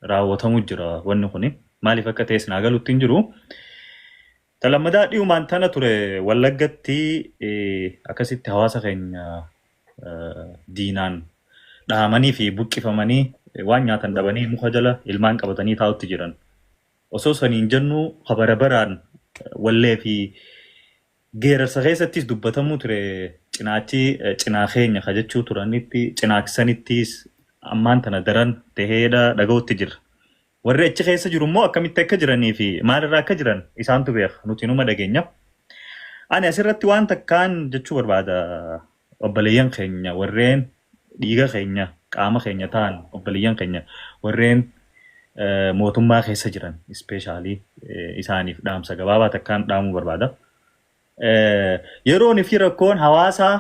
Raawwatamu jira wanni kuni. Maaliif akka ta'es naa galutti hin jiru. Ta lammadaa dhiyumaan tana ture Wallaggatti akkasitti hawaasa keenya diinaan dhahamanii fi buqqifamanii waan nyaatan dhabanii muka jala ilmaan qabatanii taa'utti jiran. Osoo saniin jennu bara baraan wallee fi geerarsa keessattis dubbatamuu ture cinaachi cinaa keenya ka jechuu turanitti cinaaksanittis ammaan tana daran taheedha dhaga'utti jirra. Warri achi keessa jiru immoo akkamitti akka jiranii fi maalirraa akka jiran isaantu beeka, nuti numa dhageenya. Ani asirratti waan takkaan jechuu barbaada: obboleeyyan keenya warreen dhiiga keenya, qaama keenya ta'an, obboleeyyan keenya warreen mootummaa keessa jiran, especially isaaniif dhaamsa gabaabaa takkaan dhaamuu barbaada. Yeroon fi rakkoon hawaasaa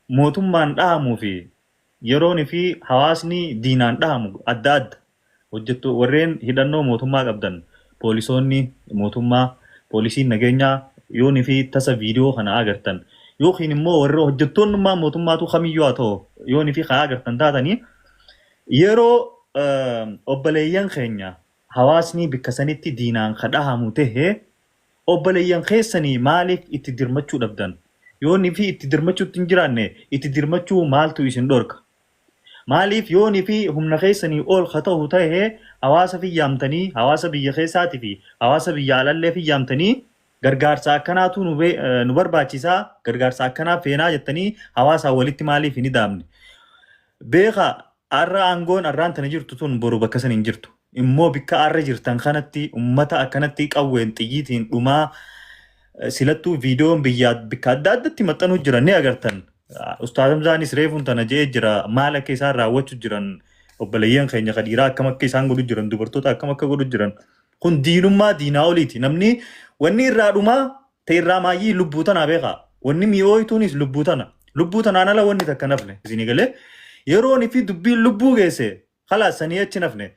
mootummaan dhahamuu fi yeroon fi hawaasni diinaan dhahamu adda adda. Hojjettu warreen hidhannoo mootummaa qabdan, poolisoonni mootummaa, poolisiin nageenyaa, yoonii fi tasa viidiyoo kana agartan yookiin immoo warra hojjettoonnummaa mootummaatu kamiyyuu haa ta'u, yoonii fi haa agartan taatanii, yeroo obboleeyyan keenya hawaasni bikka sanitti diinaan ka dhahamu tahe, obboleeyyan keessanii maaliif itti dirmachuu dhabdan? Yoonii fi itti dirmachuutti hin jiraanne, itti dirmachuu maaltu isin dhorka? Maaliif yoonii fi humna keessanii ol ka ta'u tahe hawaasa fiyyaamtanii, hawaasa biyya keessaatii fi hawaasa biyya alallee fiyyaamtanii, gargaarsa akkanaatu nu barbaachisaa, gargaarsa akkanaa feenaa jettanii hawaasaa walitti maaliif hin idaamne? Beeka, har'a aangoon har'aan tana jirtu tun boru bakka san hin jirtu. Immoo bikka har'a jirtan kanatti ummata akkanatti qawween xiyyiitiin dhumaa, silattuu viidiyoon biyyaa bikka adda addatti maxxanuu jiran ni agartan. Ustaaz Hamzaanis reefuun tana je'ee jira, maal akka isaan raawwachuu jiran, obboleeyyan keenya ka dhiiraa akkam akka isaan godhu jiran, dubartoota akkam akka godhu jiran. Kun diinummaa diinaa oliiti. Namni wanni irraa dhumaa ta'e irraa maayyii lubbuu tanaa beekaa. Wanni mi'ooytuunis lubbuu tana. Lubbuu tanaan ala wanni takka nafne. Isinii galee yeroon fi dubbiin lubbuu geesse khalaas, sanii achi nafne.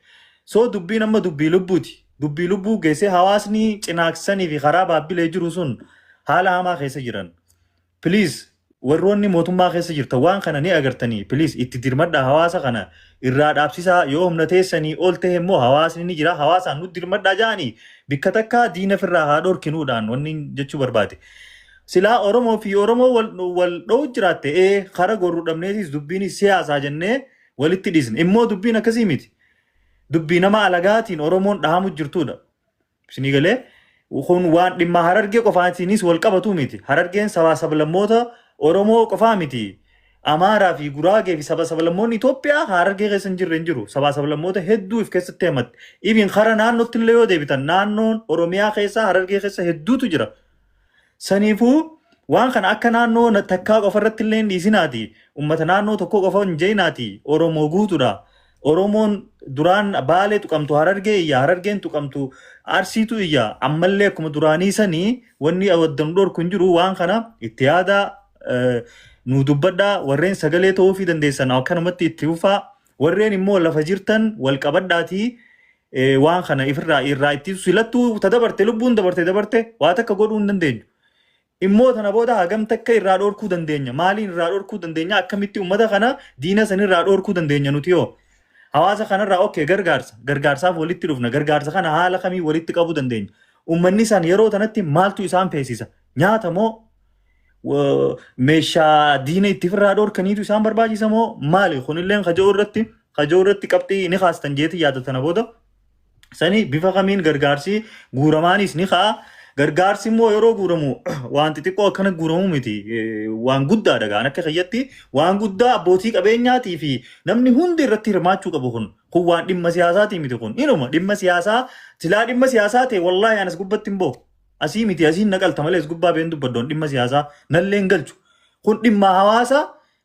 So dubbiin amma dubbii lubbuuti. Dubbii lubbuu geesse, hawaasni cinaaksanii fi karaa baabbilee jiru sun haala hamaa keessa jiran. Please, warroonni mootummaa keessa jirtan waan kana ni agartanii, please itti dirmadhaa, hawaasa kana irraa dhaabsisaa. Yoo humna teessanii ol ta'e immoo hawaasni ni jira, hawaasaan nu dirmadhaa ja'anii bikka takka diina firraa haa dhorkinuudhaan wanni jechuu barbaade. Silaa Oromoo fi Oromoo wal dho'u jiraatte kara gorru dhabneetis dubbiin siyaasaa jennee walitti dhiisne. Immoo dubbiin akkasii miti. Dubbii nama alagaatiin Oromoon dhahamu jirtudha. Isinii galee, kun waan dhimma Harargee qofaatiinis wal qabatu miti. Harargeen sabaa sablammoota Oromoo qofaa miti. Amaaraa fi Guraagee fi saba sablammoonni Itoophiyaa Harargee keessa hin jirre hin jiru. Sabaa sablammoota hedduu if keessatti hamatti. Even kara naannootti illee yoo deebitan, naannoon Oromiyaa keessa Harargee keessa hedduutu jira. Saniifuu waan kana akka naannoo takkaa qofa irratti illee hin dhiisinaati. Uummata naannoo tokko qofa hin jeinaati. Oromoo guutuudha. Oromoon duraan Baalee tuqamtu Harargee iyya, Harargeen tuqamtu Arsiitu iyya. Ammallee akkuma duraanii sanii wanni awaddan dhorku hin jiru. Waan kana itti yaadaa, nu dubbadhaa. Warreen sagalee ta'uufii dandeessan akkanumatti itti fufaa. Warreen immoo lafa jirtan wal qabadhaatii waan kana ifirraa irraa ittisu. Silattuu ta dabarte, lubbuun dabarte dabarte, waa takka godhuu hin dandeenyu. Immoo tana booda hagam takka irraa dhorkuu dandeenya? Maaliin irraa dhorkuu dandeenya? Akkamitti uummata kana diina san irraa dhorkuu dandeenya nuti yoo? Hawaasa kanarraa, okay, gargaarsa. Gargaarsaaf walitti dhufna. Gargaarsa kana haala kamii walitti qabuu dandeenya? Uummanni san yeroo tanatti maaltu isaan feesisa? Nyaata moo meeshaa diina itti ofirraa dhorkaniitu isaan barbaachisa moo maali? Kunilleen kaja'u irratti qabxii ni kaastan jeeti yaada tana booda. Sani bifa kamiin gargaarsi guuramaanis ni ka'a. Gargaarsi immoo yeroo guuramu waan xixiqqoo akkana guuramu miti. Waan guddaadha gaan akka kiyyatti, waan guddaa abbootii qabeenyaatii fi namni hundi irratti hirmaachuu qabu kun. Kun waan dhimma siyaasaatii miti kun. Inuma dhimma siyaasaa, silaa dhimma siyaasaa ta'e, wallaahi anas gubbatti hin bahu. Asii miti, asiin naqalta malee as gubbaa been dubbaddoon dhimma siyaasaa nallee hin galchu. Kun dhimma hawaasa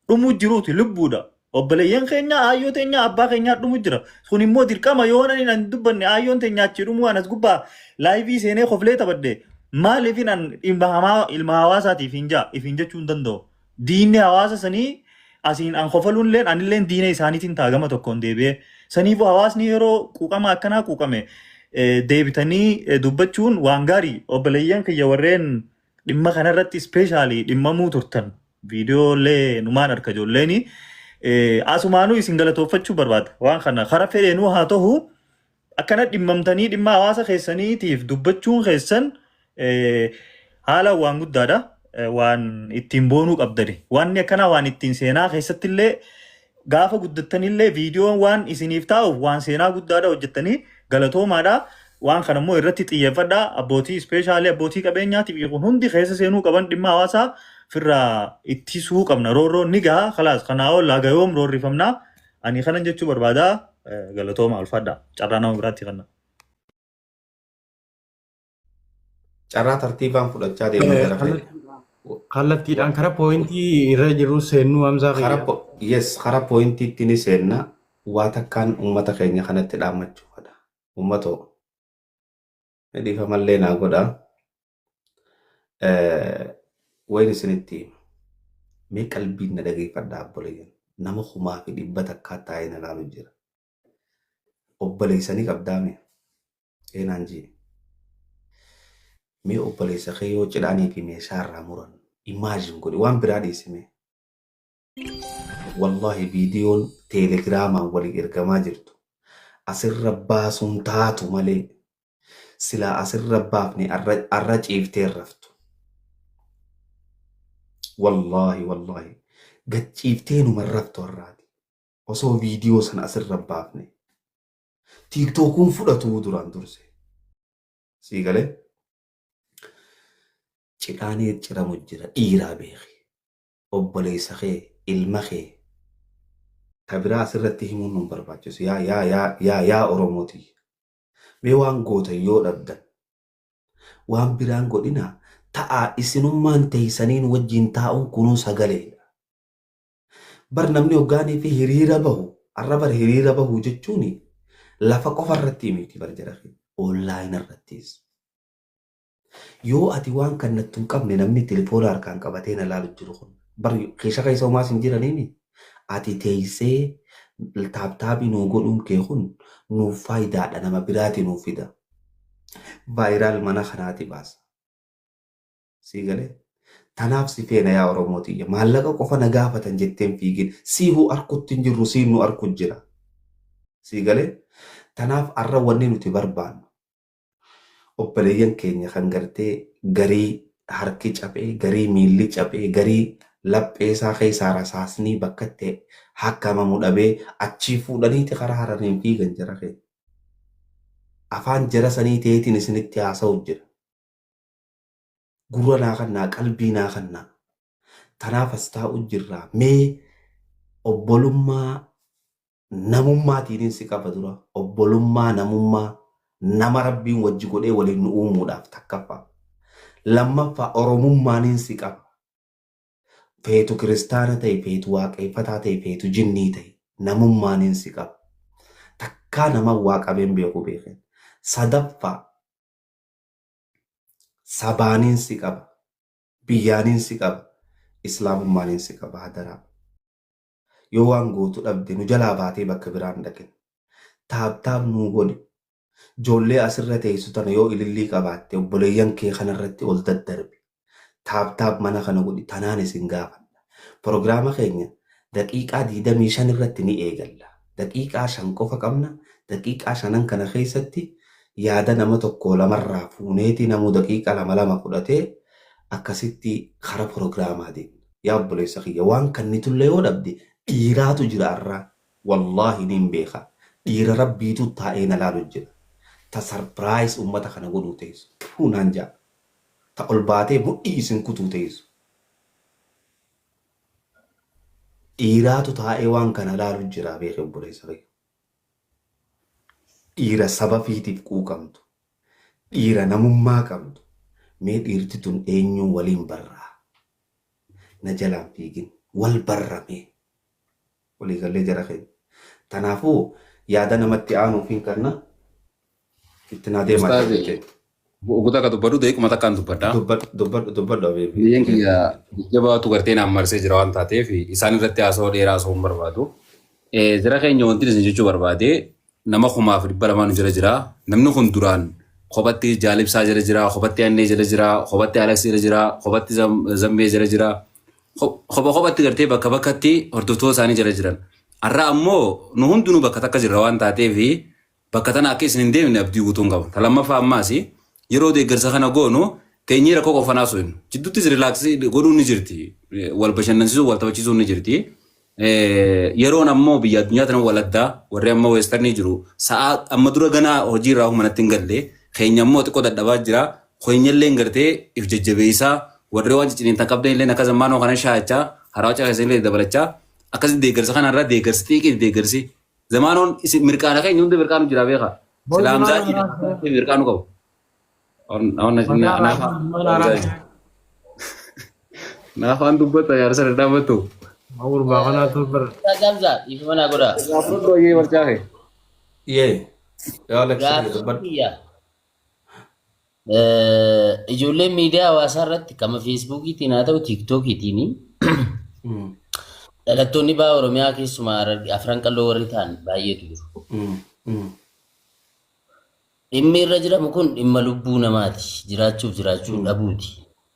dhumuu jiruuti, lubbuudha. Obboleeyyan keenya, aayyoo teenya, abbaa keenyaa dhumu jira. Kun immoo dirqama yoo ani hin dubbanne aayyoon teenya achi dhumuu, anas gubbaa live seenee koflee taphadhe. Maaliif an dhimma hamaa ilma hawaasaatiif hin jaa if hin jechuu hin danda'u? Diinni hawaasa sanii asiin an kofaluun illeen anilleen diina isaaniitiin ta'a gama tokkoon deebi'ee. Saniifuu hawaasni yeroo quuqama akkanaa quuqame deebitanii dubbachuun waan gaarii. Obboleeyyan kiyya warreen dhimma kanarratti especially dhimmamuu turtan, viidiyoolee numaan harka ijoolleeni Asumaanuu isin galatoofachuu barbaada. Waan kana karaa fedheenuu haa ta'u, akkana dhimmamtanii dhimma hawaasa keessaniitiif dubbachuun keessan haala waan guddaadha. Waan ittiin boonuu qabdani. Wanni akkanaa waan ittiin seenaa keessattillee gaafa guddattanillee viidiyoon waan isiniif taa'uuf waan seenaa guddaadha hojjettanii, galatoomaadha. Waan kana immoo irratti xiyyeeffadhaa. Abbootii, especially abbootii qabeenyaatiif, kun hundi keessa seenuu qaban. Dhimma hawaasaa firraa ittisuu qabna. Roorroon ni gaha, khalaas, kanaa ol haga yoom roorrifamnaa? Ani kanan jechuu barbaadaa. Galatooma, ulfaadha. Carraa nama biraatti kanna. Carraa tartiibaan fudhachaa deema jara keenya. Kallattiidhaan karaa pointii irra jirru seennuu, Hamzaa Karaa kiyya. Yes, karaa pointiitti ni seenna. Waa takkaan uummata keenya kanatti dhaammachuu fedha. Uummatoo, dhiifamallee naa godhaa. Wayin isinitti hima. Mee qalbiin na dhageeffadhaa, obboleeyyan. Nama 1,100 taa'ee na ilaalu jira. Obboleessanii qabdaame? Eenaan jee. Mee obboleessa kee yoo cidhaanii fi meeshaa irraa muran imagine godhi, waan biraa dhiisime. Wallahi, viidiyoon teelegiraamaan walii ergamaa jirtu asirra baasuun taatu malee, silaa asirra baafne arra ciiftee raftu. Wallahi, wallahi, gad ciiftee numa raftu har'aati. Osoo viidiyoo sana asirra baafne. TikTokuun fudhatu duraan durse. Sii galee? Cidhaanii ciramu jira, dhiiraa beeki. Obboleessa kee, ilma kee. Ta biraa asirratti himuun nun barbaachisu. Yaa yaa yaa yaa yaa Oromooti. Mee waan gootan yoo dhabdan, waan biraan godhinaa, ta'aa isinummaan teessaniin wajjin taa'uun kunuu sagaleedha. Bar namni hoggaanii fi hiriira bahu, arra bar hiriira bahu jechuun lafa qofa irratti miti bar, jara keenya. Online irrattis. Yoo ati waan kannattu hin qabne, namni telefoona harkaan qabatee na laalu jiru kun bar keessa keessa homaas hin jiraniini. Ati teessee tap tapii nuu godhuun kee kun nuuf faayidaadha, nama biraati nuuf fida. Viral mana kanaati baasa. Sii galee? Tanaaf si feena, yaa Oromootiyya. Maallaqa qofa na gaafatan jetteen fiigin. Siihuu arkutti hin jirru, siin nu arku jira. Sii galee? Tanaaf arra wanni nuti barbaannu, obboleeyyan keenya kan gartee garii harki caphee, garii miilli caphee, garii laphee isaa keessaa rasaasnii bakka itti hakkamamu dhabee achii fuudhaniiti karaa haraniin fiigan jara keenya. Afaan jara sanii ta'eetiin isinitti haasa'u jira. Gurra naa kannaa, qalbii naa kannaa. Tanaaf as taa'u jirra. Mee obbolummaa namummaatiinin si qaba dura. Obbolummaa namummaa nama Rabbiin wajji godhee waliin nu uumuudhaaf takkaffaa. Lammaffaa, Oromummaaniin si qaba. Feetu kiristaana ta'e, feetu waaqeffataa ta'e, feetu jinnii ta'e, namummaaniin si qaba. Takkaa nama waa qabeen beeku beeken. Sadaffaa, sabaaniin si qaba. Biyyaaniin si qaba. Islaamummaaniin si qaba, hadaraa. Yoo waan gootu dhabde, nu jalaa baatee bakka biraan dhaqin. Tap tap nuu godhi. Ijoollee asirra teessu tana yoo ilillii qabaatte, obboleeyyan kee kanarratti ol daddarbi. Tap tap mana kana godhi, tanaan isin gaafadha. Proogiraama keenya daqiiqaa 25 irratti ni eegalla. Daqiiqaa 5 qofa qabna. Daqiiqaa shanan kana keessatti yaada nama tokko lamarraa fuuneeti, namuu daqiiqaa lama lama fudhatee akkasitti kara proogiraamaa deemna. Yaa obboleessa kiyya, waan kannitullee yoo dhabde, dhiiraatu jira arraa. Wallaahi, niin beeka. Dhiira Rabbiitu taa'ee na laalu jira. Ta surprise uummata kana godhuu teessu. Puu naan ja'a. Ta ol baatee mudhii isin kutuu teessu. Dhiiraatu taa'ee waan kana laalu jira, beeke obboleessa kiyya. Dhiira saba fiitiif quuqamtu. Dhiira namummaa qabdu. Mee dhiirti tun eenyuun waliin barraa? Na jalaan fiigin. Wal barramee. Waliigallee, jara keenya? Kanaafuu yaada namatti aanuufiin kanna itti naa deemaa Ustaazi, jira keenya. Oguta akka dubbadhu daqiiquma takkaan dubbadha. Dubbadhu, dubbadhu, dubbadhu, abeebi. Biyyeen kiyya jajjabaatu gartee naan marsee jira waan taateef, isaan irratti haasawoo dheeraa haasawuu hin barbaadu. Jara keenya, wanti isin jechuu barbaade, nama 2,200 nu jala jira. Namni kun duraan kophatti Jaalibsaa jala jira, kophatti Annee jala jira, kophatti Alex jala jira, kophatti Zammee jala jira. Kopha kophatti gartee bakka bakkatti hordoftoota isaanii jala jiran. Har'a ammoo nu hundinuu bakka takka jirra waan taateef bakka tana akka isin hin deemne abdii guutuun qaba. Ta lammaffaa ammaas yeroo deeggarsa kana goonu teenyee rakkoo qofa naasuu hin. Jidduuttis relax godhuun ni jirti. Wal bashannansiisuu wal taphachiisuun ni jirti. Yeroon ammoo biyya addunyaa tana wal addaa warri amma western jiru sa'aa amma dura ganaa hojii irraa manatti hin galle keenya ammoo xiqqoo dadhabaa jira. Keenyallee gartee if jajjabeessaa warri waan cicciniintan qabdan illee akka zammaanoo kana shaachaa harawaa keessa illee dabalachaa akkasii deeggarsa kanarraa deeggarsi xiiqii deeggarsi zamaanoon isin mirqaana keenya hundi mirqaanu jira beeka. Silaamzaa mirqaanu qabu. Naafaan dubbata yaarsa dhadhaabatu. Gurbaa kanaatu bara. Zamza, ifuma naa godhaa. Gaafadhu ayyee barcaafe. Yee. Yaa Alex Gaaffii dubbadhu. kiyya. Ijoolleen miidiyaa hawaasaa irratti kama Facebookiitiin haa ta'u TikTokiitiin dhalattoonni baha Oromiyaa keessumaa Afran Qalloo warri ta'an baay'eetu jiru. Dhimmi irra jiramu kun dhimma lubbuu namaati. Jiraachuuf jiraachuu dhabuuti.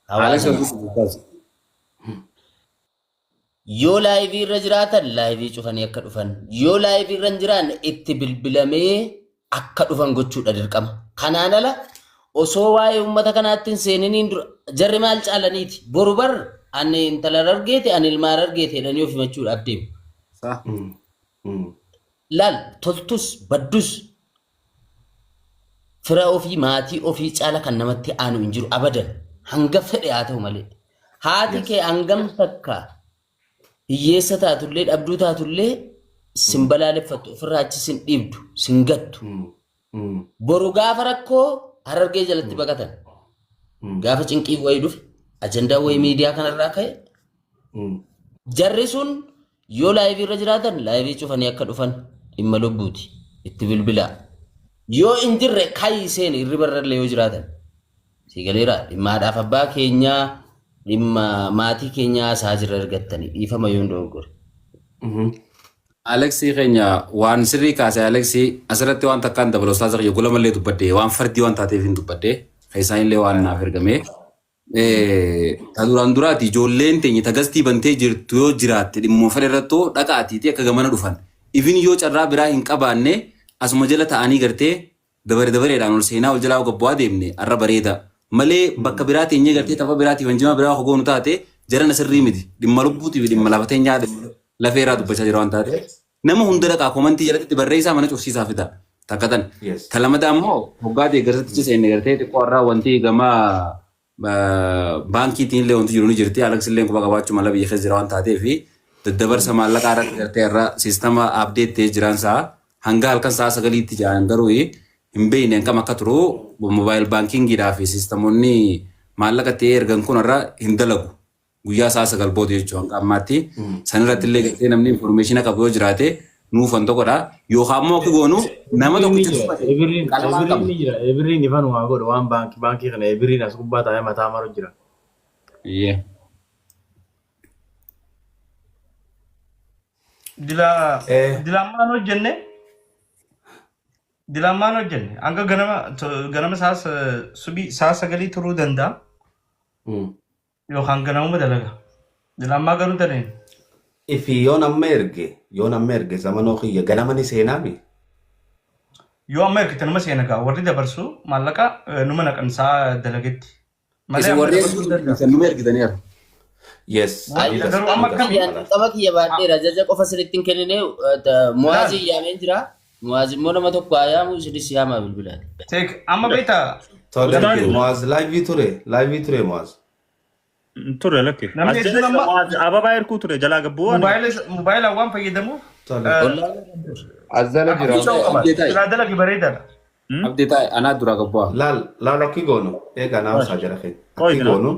Alex Hawaasa yoo live irra jiraatan live cufanii akka dhufan, yoo live irra hin jiraanne itti bilbilamee akka dhufan gochuudha dirqama. Kanaan ala osoo waa'ee uummata kanaatti hin seeniniin dura jarri maal caalaniiti? Boru bar ani intala argeete ani ilma argeete jedhanii of himachuudhaaf deemu. Laal, toltus baddus fira ofii maatii ofii caala kan namatti aanu hin jiru abadan, hanga fedhe haa ta'u malee. Haati kee hangam takka hiyyeessa taatullee dhabduu taatullee sin balaaleffattu, ofirraa achi sin dhiibdu, sin gattu. Boru gaafa rakkoo Harargee jalatti baqatan. Gaafa cinqii wayii dhufe, ajandaa wayii miidiyaa kanarraa ka'e, jarri sun yoo live irra jiraatan live cufanii akka dhufan, dhimma lubbuuti. Itti bilbilaa. Yoo hin jirre kayi seeni hirriba irrallee yoo jiraatan. Siigaleera, dhimma haadhaaf abbaa keenyaa, dhimma maatii keenyaa isaa jirra argattanii, dhiifama yoo hin dogoggore. Alexii keenya waan sirrii kaase. Alexii asirratti waan takkaan dabalu ustaaza kiyya gola malee dubbadde, waan fardii waan taateef hin dubbadde, keessaan illee waan naaf ergame. Ta duraan duraati ijoolleen teenya ta guest bantee jirtu yoo jiraatte dhimmoo fedha irrattoo dhaqaatiiti akka gamana dhufan. Ifin yoo carraa biraa hin qabaanne asuma jala ta'anii gartee dabare dabareedhaan ol seenaa ol jalaa gabbu'aa deemne har'a bareeda. Malee bakka biraa teenyee gartee tapha biraatiif hanjimaa biraa hogoonu taate jarana sirrii miti. Dhimma lubbuutii fi dhimma lafa teenyaa lafee irraa dubbachaa jira waan taate. Nama hunda dhaqaa comment jalatti barreessaa mana cufsiisaa fida. Takka tan. Ta lamata ammoo hoggaa deeggarsatti seenne gartee xiqqoo har'aa wanti gama baankiitiin illee wanti jiru ni jirti. Alex illee quba qabaachuu mala biyya keessa jira waan taateef daddabarsa maallaqaa irratti gartee irra system update ta'ee jiraan isaa hanga halkan sa'a 9tti jiran garuu hin beekne hangam akka turu. Mobile bankingiidhaa fi systemoonni maallaqa ta'ee ergan kun irra hin dalagu. Guyyaa sa'a 9 booda jechuudha hanga ammaatti. San irratti illee gartee namni information qabu yoo jiraate nuufan tokkodha. Yookaan immoo akka goonu nama tokkicha dubbate Ebirriin qalamaan Ebirriin qabu. ni jira. Ebirriin ifan waa godhu waan baankii kana Ebirriin as gubbaa taa'ee mataa maru jira. Iyyee. Dila dilammaan hojjenne, dilammaan hojjenne hanga ganama ganama sa'a subii sa'a 9 turuu danda'a yookaan ganamuma dalaga. Dilammaa garuu daneen. Ifi yoon amma erge zamanoo kiyya ganama ni seenaami. Yoo amma ergite numa seena gaa, warri dabarsu maallaqa numa naqan sa'a dalagetti. Malee Isin amma warreen dabarsuu hin danda'amu. isin numa ergitaniiru. Yes. Ay, Ni das. Garuu amma Ni das. akkami? Kiyyaan dirqama kiyya baadheera, ajaja qofa sirriitti hin kennine. Muwaazii yaameen jira. Muwaazii immoo nama tokko haa yaamu, isinis yaamaa bilbilaati. Teek amma beektaa. Tole. Ustaaz. Muaz live ture. Live ture Muaz. Ture lakki. Namni As hedduun jala amma ababaa erkuu ture jalaa gabbuu waan. Moobaayila waan fayyadamuuf Tole. As jala jira. ta'uu qaba. Abdee taa'e. Silaa dalagi bareedaadha. Abdee taa'e, anaa duraa gabbu'aa. Laal laal, akki goonu eegaa naa obsaa jara keenya. Qoy Akki jira. goonu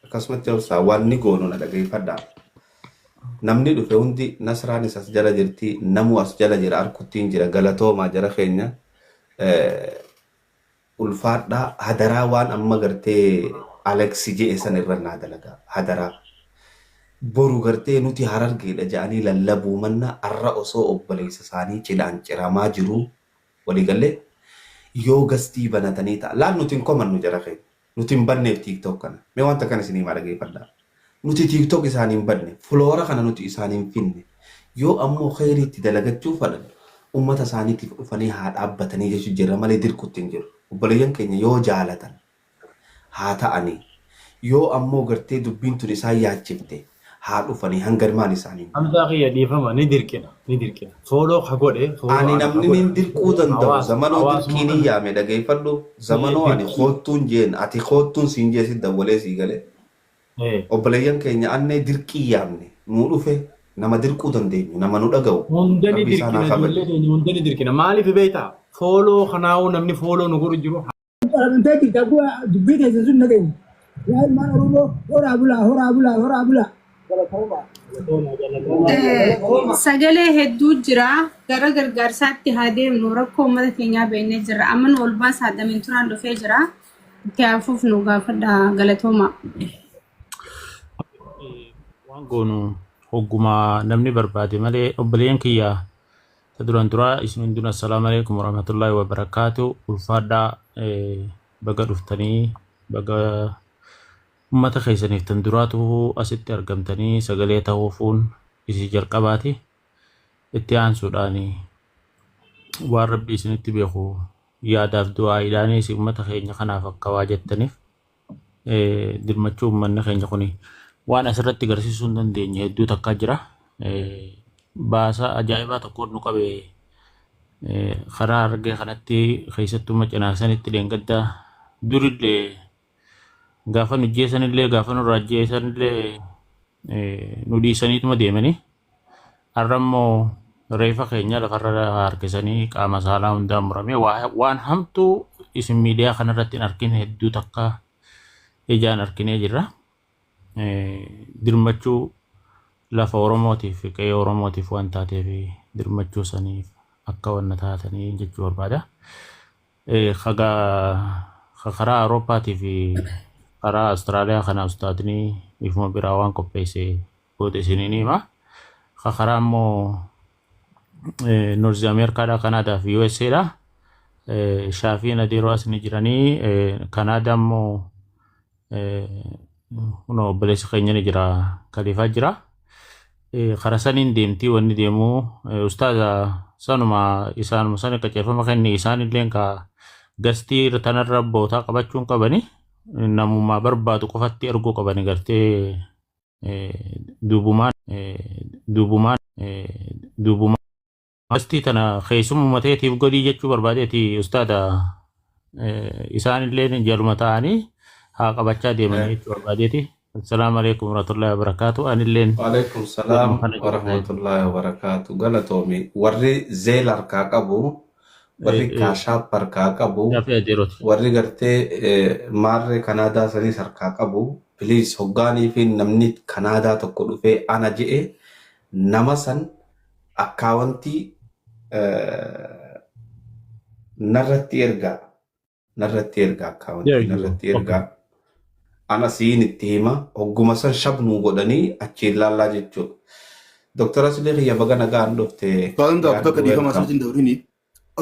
akkasumatti obsaa waan ni goonu na dhageeffadhaa. Namni dhufe hundi Nasraanis as jala jirti, namu as jala jira, arkuttiin jira, galatoomaa jara keenya. Ulfaadhaa, hadaraa waan amma gartee Alex je'e san irra naa dalagaa hadaraa. Boru gartee nuti Harargeedha jedhanii lallabuu manna arra osoo obboleessa isaanii cidhaan ciramaa jiruu waliigallee yoo guest banatanii ta'a. Laal, nuti hin komannu jara keenya. Nuti hin banneef TikTok kana. Mee wanta kana isinii maa dhageeffadhaa. Nuti TikTok isaanii hin banne. Follower kana nuti isaanii hin finne. Yoo ammoo kheyriitti dalagachuu fadhan ummata isaaniitiif dhufanii haa dhaabbatanii jechuu jirra malee dirqutti hin jiru. Obboleeyyan keenya yoo jaalatan haa ta'anii. Yoo ammoo gartee dubbiin tun isaan yaachifte haa dhufanii hangarmaan isaanii hin Hamzaa kiyya, dhiifama, ni dirqina, ni dirqina. Follow ka godhe, follow Ani ana ka namni godhe nin dirquu danda'u hawaasa zamanoo hawaasuma dirqiin hin kana yaame dhageeffadhu zamanoo ani dirqii. Koottuun jeen ati koottuun siin jee si dawwalee sii galee. Obboleeyyan keenya annee dirqii yaamne nuu dhufe nama dirquu dandeenyu nama nu dhaga'u Hunda ni rabbi isaan dirqina haa kabaju. Ijoollee keenya hunda ni dirqina. Maaliif beektaa? Follow kanaa'uu namni follow nu godhu jiru. Qaramtee jirta bu'a dubbii teessan sun nageenye. Yaa ilmaan Oromoo, horaa bulaa, horaa bulaa, horaa bulaa. Sagalee hedduu jira. Gara gargaarsaatti haa deemnu. Rakkoo uummata keenyaa beeknee jirra. Amma nu ol baasaa dameen turaan dhufee jira. Itti hafuuf nu gaafadha, galatooma. Waan goonu hogguma namni barbaade malee. Obboleeyyan kiyya ta duran duraa isin hundinuu assalaamu alaikum warahmatullahi wabarakaatu. Ulfaadhaa, baga dhuftanii, baga ummata keessaniif tan duraatu asitti argamtanii sagalee ta'uufuun isii jalqabaati. Itti aansuudhaan waan rabbi isinitti beeku yaadaaf du'aa'iidhaanis ummata keenya kanaaf akka waa jettaniif dirmachuu uummanni keenya kun waan asirratti agarsiisuu hin dandeenye hedduu takkaa jira. Baasa ajaa'ibaa tokkoon nu qabe karaa argee kanatti keessattuu macinaasanitti dheengadda durillee gaafa nu jeesanillee gaafa nurraa jeesanillee nu dhiisaniituma deemanii har'a immoo reefa keenya lafarra harkisanii qaama saalaa hundaa muramee waan hamtuu isin miidiyaa kanarratti hin argine hedduu takka ijaan arginee jirra. Dirmachuu lafa Oromootiif, qe'ee Oromootiif waan taateef dirmachuu saniif akka wanna taatanii jechuu barbaada. Kagaa karaa Awurooppaatii fi karaa Awustiraaliyaa kana ustaadni ifuma biraa waan qopheesse booda isiniin hima. Karaa immoo North Ameerikaadha, Kanaadaa fi USAdha. Shaafiin adeeroo as ni jiranii. Kanaadaa immoo kunoo obboleessi keenya ni jira, Kaliifaa jira. Karaa saniin deemtii wanni deemu ustaaza sanuma isaanuma sana qajeelfama kenni isaan illee ka gastii tanarra bootaa qabachuun qabani namummaa barbaadu qofatti erguu qabani gartee duubumaan duubumaan duubumaan gastii tana keessummaa teetiif godhii jechuu barbaadeeti ustaada. Isaan illee jaluma ta'anii haa qabachaa deemanii jechuu barbaadeeti. Assalaamu alaikum warahmatullahi wabarakatuh. Anilleen Waalaikum jedhuma salaam kana jedha. warahmatullahi wabarakatuh. Galatoomi. Warri Zelle harkaa qabu, warri Cash App harkaa qabu, Gaaffii adeerooti. Warri gartee maarree Kanaadaa sanis harkaa qabu. Please, hoggaanii fi namni Kanaadaa tokko dhufee ana je'e nama san account narratti ergaa. Narratti ergaa account There you go. narratti ergaa. Ana siin itti hima hogguma san shabnuu godhanii achiin laallaa jechuudha. Dooktar Aslee kiyya, baga nagaan dhufte. Waan daakuu takka Yaaddu dhiifama welcome. Asirratti hin dabrini.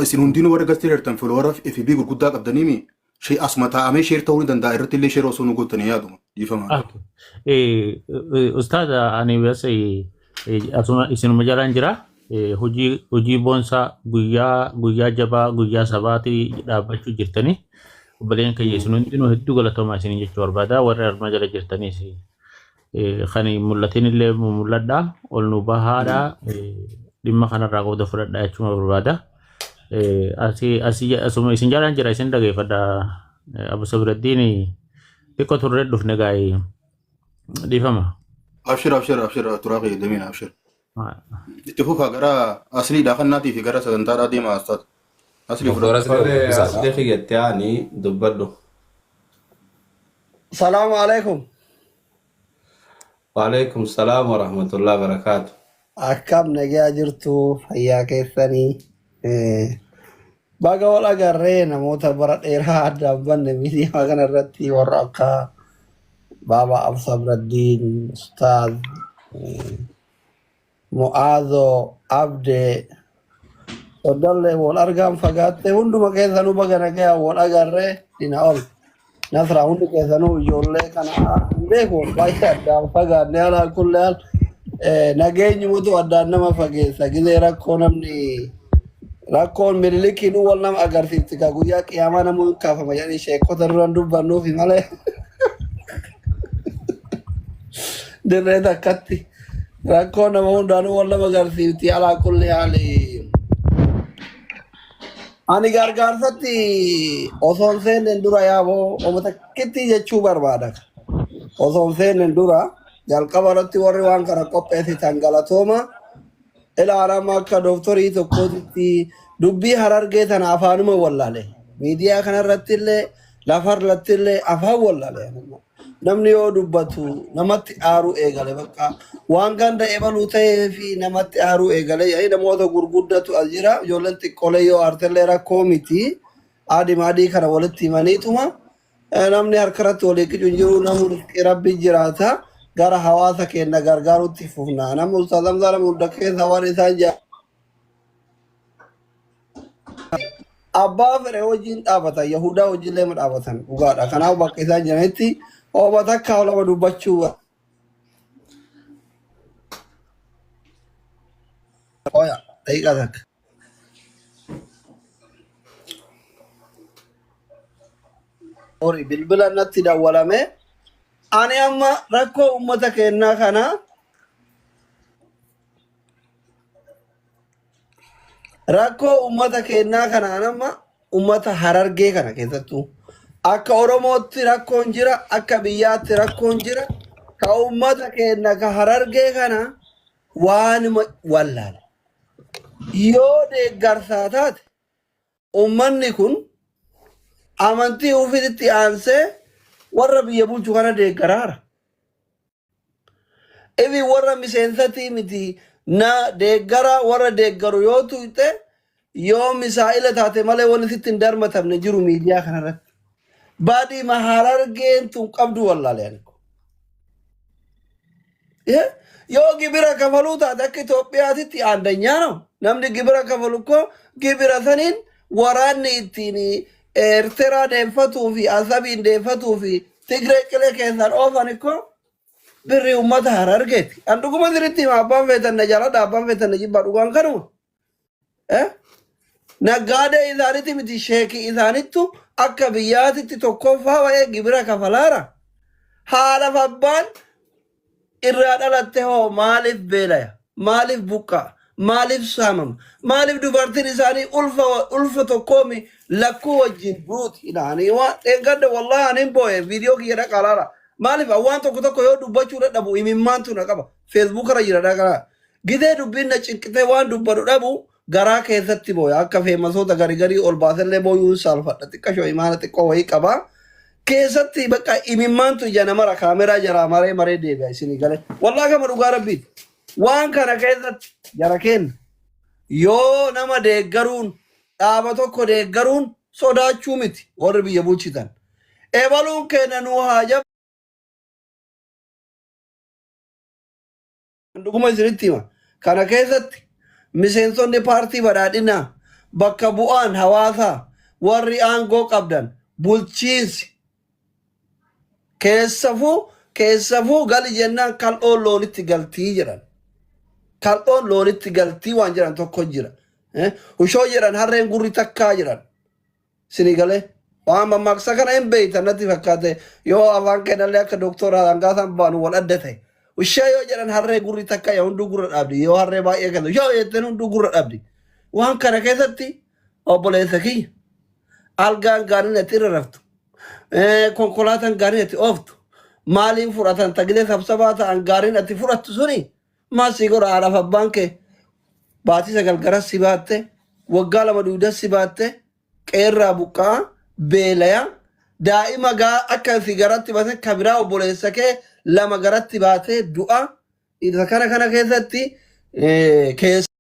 Isin hundinuu warra gartee jirtan follower FB gurguddaa qabdaniimi. Shee asuma taa'amee share ta'uu ni danda'a, irratti illee share osoo nu gootanii yaaduma dhiifama. Okay. Ustaaza, ani bas asuma isinuma jalaan jira. Hojii boonsaa guyyaa guyyaa jabaa guyyaa sabaati dhaabbachuu jirtanii. Obboleen keenya isin hundinuu hedduu galatoomaa isiniin jechuu barbaada. Warri armaa jala jirtanis kan mul'atin illee mul'adha. Ol nu bahaadha. Dhimma kanarraa qooda fudhadha jechuun barbaada. Asii asii asuma isin jalaan jira, isin dhageeffadha. Abu Sabraddiin xiqqoo turree dhufne gaa'ee dhiifama. Abshir, abshir, abshir, turaa fayyadamiin, abshir. Itti fufaa, gara asliidhaa kannaatii fi gara sagantaadhaa deemaa astaat. Aslii Doktora fudhadhu. Aslee Tole. dubbisaadha. Aslee kiyyatti aani dubbadhu. Salaamu alaikum. Waalaikum salaam warahmatullahi wabarakaatu. Akkam nagaa jirtu, fayyaa keessanii? Baga wal agarree, namoota bara dheeraa addaan banne miidiyaa kana irratti warra akka Baaba Absabraddiin, Ustaaz Mu'aazoo, Abdee, Soddallee wal argaan fagaatte, hunduma keessanuu baga nagaa wal agarree dina ol. Nasraa hundi keessanuu ijoollee kana hin beeku baay'ee addaan fagaanne alaa kullee al nageenyumatu addaan nama fageessa gizee rakkoo namni rakkoon minilikiin wal nama agarsiifti ka guyyaa qiyaamaa namuu hin kaafama jedhanii sheekota duran dubbannuufi malee dirree takkatti rakkoo nama hundaanuu wal nama agarsiifti alaa kulli haali. Ani gargaarsatti osoo hin seenneen dura yaaboo oma takkitti jechuu barbaada. Osoo hin seenneen dura jalqaba irratti warri waan kana qopheessitan galatooma. Ilaalama akka dooktorii tokkootitti dubbii harargee tana afaanuma wallaale. Miidiyaa kanarratti illee lafarratti illee afaan wallaale. Namni yoo dubbatu namatti aaruu eegale bakka waan ganda ebaluu ta'ee fi namatti aaruu eegale yaa'ii namoota gurguddatu as jira ijoolleen xiqqoolee yoo aartellee rakkoo miti adii adii kana walitti himaniituma namni harkarratti walii qicu hin jiru namni rizqii rabbi jiraata gara hawaasa keenya gargaarutti fufna namni ustaaz Hamzaa nama hunda keessa waan isaan jaa abbaa fedhe wajjin dhaabatan yahudaa wajjin leema dhaabatan dhugaadha kanaaf bakka isaan jiranitti ooba takka lama dubbachuu oya daqiiqaa takka Sorry, bilbila natti dawwalame ani amma rakkoo uummata keenyaa kana Rakkoo uummata keenyaa kanaan amma uummata harargee kana keessattuu akka Oromootti rakkoon jira, akka biyyaatti rakkoon jira. Ka uummata keenya ka harargee kana waanuma wallaale. Yoo deeggarsaa taate uummanni kun amantii ofiitti aansee warra biyya bulchu kana deeggaraara. Ifi warra miseensatii miti na deeggara warra deeggaru yoo tuyxe yoo misaa'ila taate malee wanni sitti hin darmatamne jiru miidiyaa kanarratti. Baadii maharargeen tun qabdu wallaale ani. Yoo gibira kafaluu taate akka Itoophiyaatitti aandanyaa no. Namni gibira kafalu koo gibira saniin waraanni ittiin Eertiraa deeffatuu fi Asabiin deeffatuu fi Tigree qilee keessaan oofan koo birrii uummata harargeeti. An dhuguma sirriitti hima abbaan feetan na jaaladha abbaan feetan na jibbaa dhugaan kanuma. Eh? Naggaadee isaanitti miti sheekii isaanittu akka biyyaatitti tokkoffaa ba'ee gibira kafalaara. Haadhaaf abbaan irraa dhalatte hoo maaliif beelaya? Maaliif buqqa'a? Maaliif saamama? Maaliif dubartiin isaanii ulfa ulfa tokkoomi lakkuu wajjin duuti? Ilaanii waan dheengadda wallaahi ani hin boo'e viidiyoo kiyya dhaqaa laala. Maaliif waan tokko tokko yoo dubbachuu dadhabu imimmaantu na qaba. Feesbuuk irra jira dhaqaa. Gizee dubbiin na cinqitee waan dubbadhu dhabu garaa keessatti booya. Akka feemasoota gari garii ol baasellee booyuun saalfadha. Xiqqashoo imaana xiqqoo wayii qaba. Keessatti bakka imimmaantu ija namara kaameraa jaraa maree maree deebi'a isinii galee. Wallaa kama dhugaa rabbiiti. Waan kana keessatti jara kenna. Yoo nama deeggaruun dhaaba tokko deeggaruun sodaachuu miti warri biyya bulchitan. Ebaluun keenya nuu haa jabaa. Dhuguma isinitti hima. Kana keessatti miseensonni paartii badhaadhinaa bakka bu'aan hawaasaa warri aangoo qabdan bulchiinsi keessafuu keessafuu gali jennaan kal'oon loonitti galtii jedhan. Kal'oon loonitti galtii waan jedhan tokko jira. Hushoo jedhan harreen gurri takkaa jedhan. Sini galee waan mammaaksa kana hin beektan natti fakkaate yoo afaan keenyallee akka doktora Hangaasaan baanu wal adda ta'e. Ushee yoo jedhan harree gurri takka yaa hunduu gurra dhaabdi yoo harree baay'ee kennu yoo jettan hunduu gurra dhaabdi. Waan kana keessatti obboleessa kiyya algaan gaariin ati irra raftu konkolaataan gaariin ati ooftu maaliin fudhatan tagilee sabsabaa ta'an gaariin ati fudhattu suni maal sii godha haadhaaf abbaan kee baatii 9 garas si baatte waggaa 2 dugdas si baatte qeerraa buqqaa beelaya daa'ima gaa akka si garatti baate kabiraa obboleessa kee 2 garatti baatee du'a isa kana kana keessatti keessa.